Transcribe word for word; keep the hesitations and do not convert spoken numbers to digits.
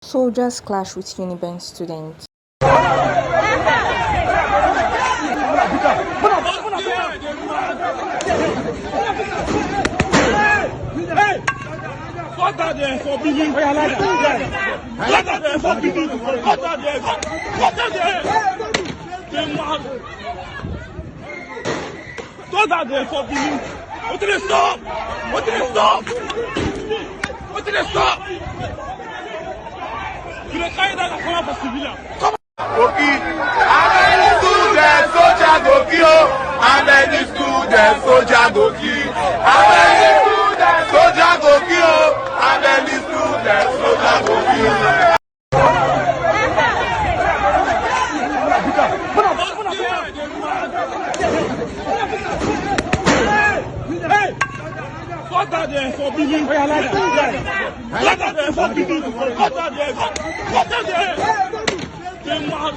Soldiers clash with Uniben students. Hey! Father there for Benin. Father there for Benin. Father there. Father there. Father there for Benin. Wetin dey stop? Wetin dey stop? Wetin dey stop? You dey carry that come for civilian. Goki. How many students soldier Goki o? How many students soldier Goki? How many students soldier Goki o? How many students soldier Goki? Hey! Father there for Benin. Father there for Benin. Father there. Father there. Dey mad.